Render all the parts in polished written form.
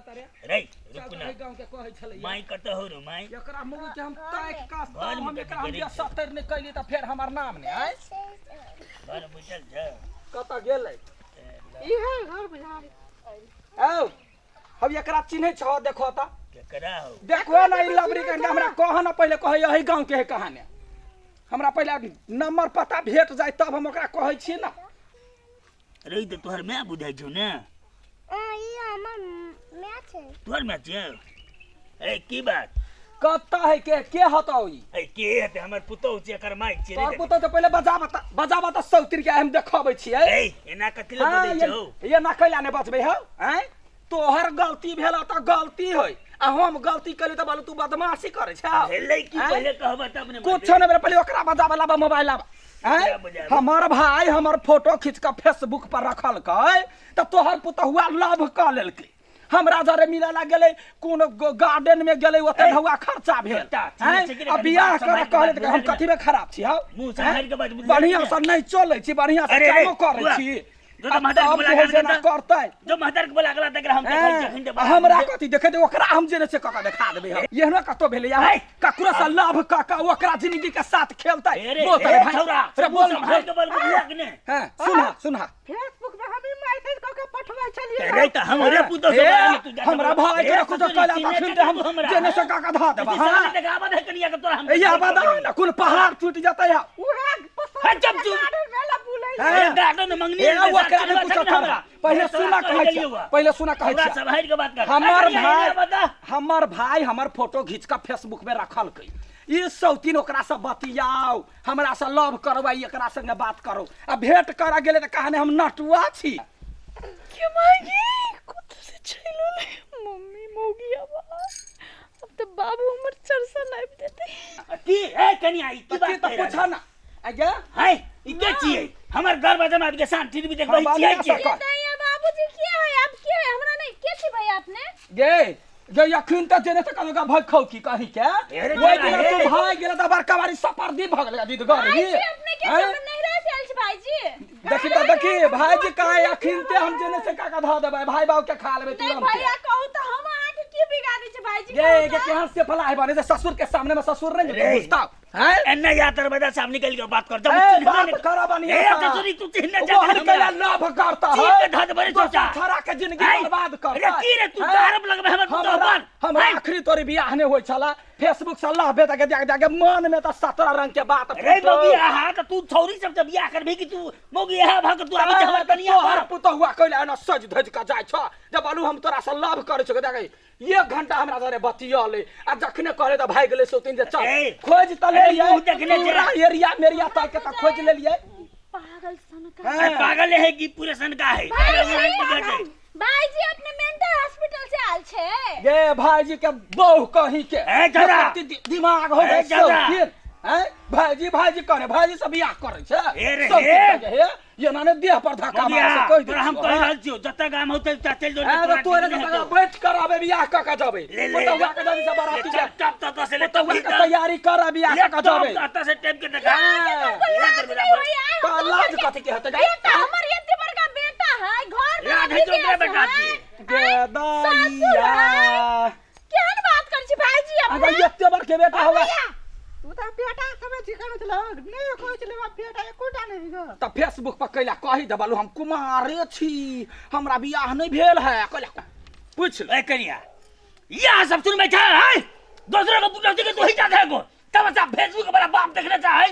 रे रे चल रुक तऽ ना एहि गाँव के कहै छलै माई कतऽ हो रे माई एकरा मुँह के हम ताकि कऽ घर तब मे हम कथी एकरा हम करै छै? बेसत्तर नहि कैली तऽ फेर हमर नाम नहि आय घर बैठल छ कतऽ गेलै इहे घर बुझा औ हम एकरा चिन्है छह देखो तऽ केकरा हो देखो ना ई लबरी के हमरा कह ना पहिले कहै एहि गाँव के है कहानी हमरा पहिले नंबर पता भेट जाय तब हम ओकरा कहै छी ना रे तऽ तोहर माय बुझाइ छौ ने ई हमर माय छै तोहर माय छियौ ए की बात कतऽ है के के हतौ ई ए के हेतै हमर पुतोहु छै एकर माय छियै तोहर पुतहु तऽ पहिले बजा बता बजा बता सौतिर के हम देखबै छियै ए एना कथी लए हाँ, बजै ये छौ ये ना कैला नहि बचबै हौ आँय तोहर गलती भेल तऽ गलती होइ आ हम गलती केली तऽ बोलू तू बदमाशी करै छौ भेलै की आँय? पहिले कहबह तब ने कुछो नहि भेलै पहिले ओकरा बजाबे लाबा मोबाइल लाबा आँय ओकरा बजाबे। हमर भाई हमर फोटो खींच कऽ फेसबुक पर रखलकै तऽ तोहर पुतहुआ लव कऽ लेलकै हमरा जरे मिले ला गेलै कोनो गार्डन में गेलै ओते ढौआ खर्चा भेल बेटा, चिन्है आँय? छै कि नहि आ कनी बियाह बात करऽ सम्हारि के कहले बात तऽ हम बुझलियै कथी में खराब छी हौ मुँह सम्हारि के बात बुझलियै बढ़िआँ कि से नहि चलै छी बढ़िआँ से अरे रे, कामो करै बुआ, छी जो तऽ आ महतारी के तब बोला जे है से के ना तऽ- करतै जो महतारी के बोला गेला तकरा हम देखै छियै एखन आ हमरा कथी देखे दे ओकरा हम जे से कऽ के देखा देबै हम एहनो कतौ भेलै यहाँ ककरो से लव कऽ के ओकरा जिंदगी के साथ खेलतै अरे बोल ए, भाई छौरा रे बोल सम्हारि के बोल बुझलियै कि नहि हां सुनहा सुनहा फेसबुक पे हम ही मैसेज कऽ के पठबै छलियै रे तऽ हमरे पुतोह के ए, बारे में तू जा हमरा भाई के कुछ कहला तखन ते हम जेने से कऽ के धा देबै हां देखाबत है कनिया के तोरा हम ए या बता ना कुल पहाड़ टूट जतै है उहे हे, चुप, चुप। गार्डन मेला बुलै हैं? अरे गार्डन में मंगनी ए ओकरा ने कुछ कर पहिले सुना कहै छै पहिले सुना कहै हमरा छै सम्हारि के बात कर हमर अरे, भाई बता हमर भाई हमर फोटो घीच कऽ फेसबुक में रखलकै ई सौतीन ओकरा से बतियाओ हमरा से लव करबै एकरा संगे बात करो आ भेंट करऽ गेलै तऽ कहने हम नटुआ छी के मागी कत से चलि एलै मम्मी मौगी अब अब तऽ बाबू हमर चरसा नापि देतै की ए कनिया ई की तऽ की बात तऽ कहि रहल पूछऽ ना आज्ञा है ई के छियै हमर घर बजम आबि के शांति भी देखबै हाँ, छियै बाबू के कर। नहीं है बाबूजी के है अब के है हमरा नहीं के छी भैया अपने गे गे अखन तऽ जेने तऽ कहलक भग खौ की कहीं के अरे ओहि दिना हे। तू भाग गेल तऽ बड़का बारी सपर्दी भऽ गेलै दीद घर भाईजी अपने के हैं? हम नहीं रह से आयल छी भाईजी देखी तऽ देखी भाईजी कहे अखन ते हम जेने से काका धऽ देबै भाई बाबू के खा लेबै नहीं तुरंत भैया कहू तो हम अहाँ के की बिगाड़ी छी भाईजी गे कहू गे तऽ। केहन से फला है बने जे ससुर के सामने में ससुर नहीं रे। बुझता हैं एन्ने या दरवाजा से हम निकल के बात कर जब ए, बात कर बनिया ए ससुरी तू चिन्हने जा वो हर कैला लाभ करता है चीर के धऽ देबै रे चचा। छोरा के जिंदगी हैं? बर्बाद करता अरे की रे तू हैं? दारब लगबे हमर पुतोह हमरा पर? हमरा हैं? आखिरी तोरी बियाह नहि होइ छला फेसबुक से लह बेटा के देख देख के मन में तऽ 17 रंग के बात रे मौगी आहा त तू छौरी सब से बियाह करबी कि तू मौगी आहा भग तू आबै छै हमर कनिया तोहर पर पुतहुआ कैला एना सज धज के जाइ छ जब बालू हम तोरा से लव करै छौ देख एक घंटा हमरा साथे बतियले आ जखने कहले तऽ भागि गेलै सोतिन जे चल ए, खोज तऽ अरे लेलियै मुँह देखने छै। पूरा एरिया मेरिया ताकि के तऽ खोज लेलियै पागल सन का हैं? अरे पागल है कि पूरे सन का है भाईजी भाईजी अपने मेंटल हॉस्पिटल से आयल छै गे भाईजी के बहु कहीं के ए, जरा। दिमाग हो ए, गए जरा। सोतिन हैं भाईजी भाईजी करे भाईजी से बियाह करे छै ए रे, सब हे। के हे ये ना ने देह पर धक्का मारे से कहि तोरा हम दै कहि रहल छियौ जतऽ गाम होतै ततऽ चलि जो हैं तो तोरे जगह बैठ कर आबे बियाह क के जबे ले, ले। पुतहुआ के जल्दी से बाराती के टप तत से ले पुतहुआ के तैयारी कर बियाह क के जबे तत से टेप के देखा हाँ। तो तो लाज कथी के हेतै बेटा हमर एते बड़का बेटा है घर में लाज है अभी तोरा के बेटा है। के। गे ससुर दैया है। केहन बात करै छी भाईजी अगर अपने एते बड़के बेटा होगा भैया तू तऽ बेटा समझ करै छल नहि कहै छलै बेटा एकोटा नहि गो तऽ फेसबुक पर कैला कहि देबलू हम कुमारे छी हमरा बियाह नहि भेल है कैला पूछ ले ए कनिया यह सब सुनबै छै है दोसरो के पुतोह के तू ही जाते है को तब सब फेसबुक पर बाप देखने चाहे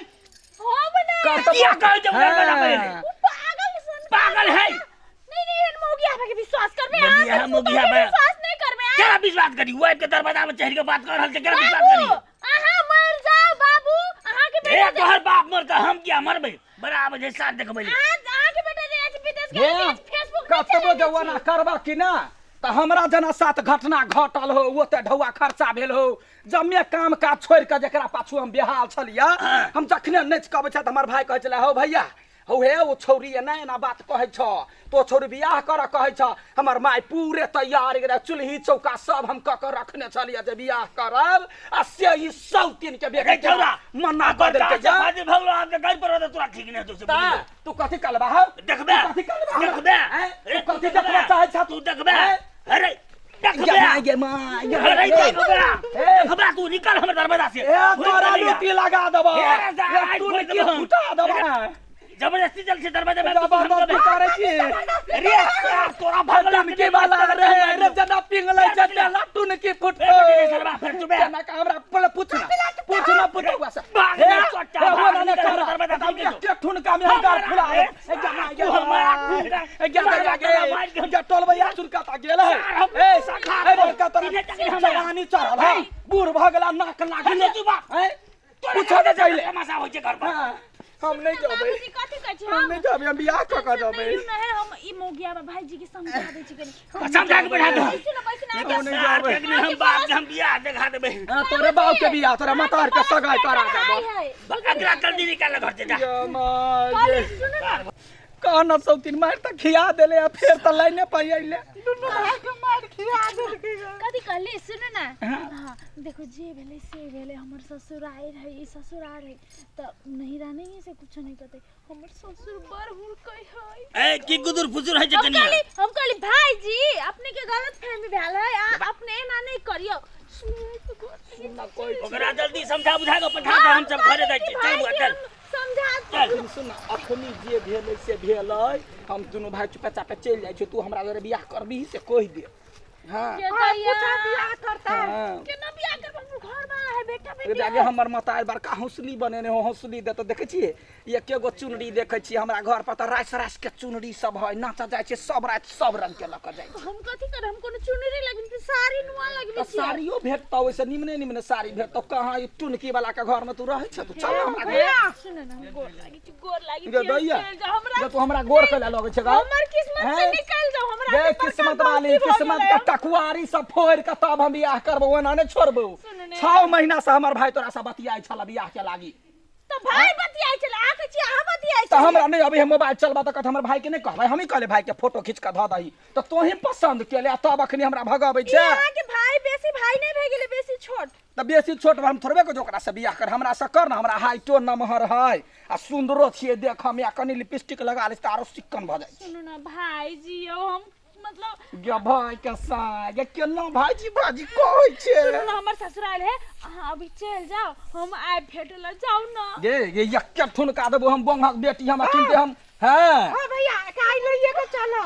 हम ना कर किया कहै छै ओकरा बड़ा पहिले? हाँ। उ पागल सन का पागल है। नहीं नहीं एहन मौगिया के विश्वास करबे मौगिया, अहाँ मौगिया के बा। विश्वास नहीं करबे अहाँ। केना विश्वास करी वो के दरवाजा में चढ़ के बात कर रहल छै केना विश्वास बाबू करी अहाँ मर जाओ बाबू अहाँ के ए बेटा जे- तोहर बाप मरता हम किया मरबै बड़ा बजे साथ देखबै अहाँ अहाँ के बेटा जे आज विदेश हे, गेल छै, फेसबुक नहि कतबो चलेने जवाना छी। करबा कि ना तऽ हमरा जेना साथ घटना घटल हो ओते ढौआ खर्चा भेल हो जमे काम काज छोड़ि कऽ जकरा पाछू हम बेहाल छलियै हम जखने नाचि कऽ अबै छल तऽ हमर भाय कहै छलै हौ भैया हौ हे ओ छौरी एना एना बात कहै छ तो छौरी बियाह करऽ कहै छ हमर माय पूरे तैयार रहे चूल्ही चौका सब हम कऽ कऽ रखने छलियै जे बियाह करब आ से ई सौतीन के रे बेटी छौरा मना कऽ देलकै जा फाजिल भगलो आब के गाड़ी पर रहतौ, तोरा ठीक नहि हेतौ से ता, बुझलियै। तू कथी कहलबा हौ देखबे तू कथी कहलबा हमरा? देखबे आँय? अरे तू कथी देखबा चाहै छह तू देखबे आँय? अरे देखबे गे माय गे माय गे अरे ए, खबरा खबरा तू निकल हमर दरवाजा से ए तोरा लुटी लगा देबो ए, रे, ए, टुनकी फुटा देबो जबरदस्ती चल से दरवाजा में जबरदस्ती करै छी अरे सार तोरा भगला टुनकी वाला रे रे जना पिंगलै छै तेना टुनकी फुटतै सरबा फेर चुपे केना का हमरा पहिले पूछना पूछना पुतौआ से भाग हे, ना, चोटा, हे, भाग, होना ने निकल, करा। दरवाजा तब निकल। के ठुनका में हम गार फुला ए, ए, गे तू हमारा ठुनका, ए, गे गे गे गे टोलबैया चुनका ता गेल है हम ए सखा ए बड़का तोरा सीधे चकरी हमरा। जवानी चढ़ल है बूढ़ भऽ गेला नाक लागल हटे तू बाप। हैं पूछो ने जाइले तमाशा होइ छै घर पर हाँ, हम नहीं जेबै बाबूजी कथी कहै छी हम हम नहीं जेबै हम बियाह कऽ कऽ जेबै नहीं नहीं हम ई मोगिया बा भाईजी के समझा दै छी कनी समझा के बैठा दो। बैसू ना बैसू ना हम नहीं सार जेबै के अग्नि हम बाप के हम बियाह देखा देबै हाँ, तोरे बाप के बियाह तोरा मतार के सगाई करा देबो अगला जल्दी निकाल घर से जा गे माय गे। सुन ना कहना सौतीन मारि तऽ खिया देले आ फेर तऽ लाइने पर अइले दुनू भाई के मार खिया देलकै गे। कथी कहली सुन ना हाँ देखो जे भेलै से भेलै हमर ससुर आए रहे ई ससुर आ रहे तऽ नहिरा नहीं से कुछो नहीं कहते हमर ससुर बड़ हुड़कै है ए की गुदुर फुजुर होइ छै हम कनिया कहली हम कहली भाईजी अपने के गलत फहमी भेल है आ अपने एना नहीं करियो सुन ओकरा जल्दी समझा बुझा के पठा दे हम सब घरे जाइ छी चल बुआ चल समझा चल सुन अखनी जे भेलै से भेलै हम दुनू भाय चुपे चापे चलि जाइ छी तू हमरा जरे बियाह करबही से कहि दे हाँ के हाँ, दैया पूछा बियाह करता है हाँ केना बियाह करब हमर घर वाला है बेटा रे बेटी दागे हमर मतार बड़का हौसली बनेने हो हौसली दे तऽ देखै छियै एके गो चुनरी देखै छियै हमरा घर पर तऽ रासि रासि के चुनरी सब है नाचऽ जाइ छै सब राति सब रंग के लऽ कऽ जाइ छै हम कथी करब हम कोनो चुनरी लगबे छी साड़ी नुआ लगबे तऽ छी साड़ियो भेटतौ ओहिसँ निमने निमने साड़ी भेटतौ कहाँ ई टुनकी वाला के घर में तू रहै छ तू चल हमरा घर सुन ना हम गोर लागी छी गोर लागी गे छी दैया चल जाओ हमरा गे तू हमरा गोर कैला लगै छै गा हमर किस्मत से हैं? निकल जाओ हमरा गे से बड़का किस्मत वाली गलती भऽ किस्मत गेलै। के टकुआरी सब फोड़ि के तब हम बियाह करबौ ओना नहि छोड़बौ सुन ने। 6 महीना से हमर भाई तोरा से बतियाइ छल बियाह के लागी तऽ भाई बतियाइ छलै अहाँ कहै छी अहाँ बतियाइ तऽ छलियै। हमरा नहि अबै है मोबाइल चलबा तऽ कहत हमर भाई के नहि कहबै हमही कहले भाई के फोटो खींच के धऽ दही तऽ तोही पसंद केले आ तब अखनी हमरा भगबै ई छै अहाँके भाई बेसी भाई नहि भए गेलै बेसी छोट तऽ बेसी छोट हम थोड़बे को ओकरा से बियाह कर हमरा से कर ने हमरा हाइटो नमहर है आ सुन्दरो छियै देखऽ मे आ कनि लिपस्टिक लगा लै छै तऽ आरो चिक्कन भऽ जाइ छै सुनू ना भाईजी यौ हम मतलब गे भाई के साँय गे केना भाईजी भाईजी कहै छै सुनू ना हमर ससुराल है अहाँ अभी चलि जाओ हम आबि भेटै लए जाउ ना गे गे यक्के ठुनका देबो हम बोंगहक बेटी हम अखन हम हैं हाँ भैया काल्हि लइए के चलब।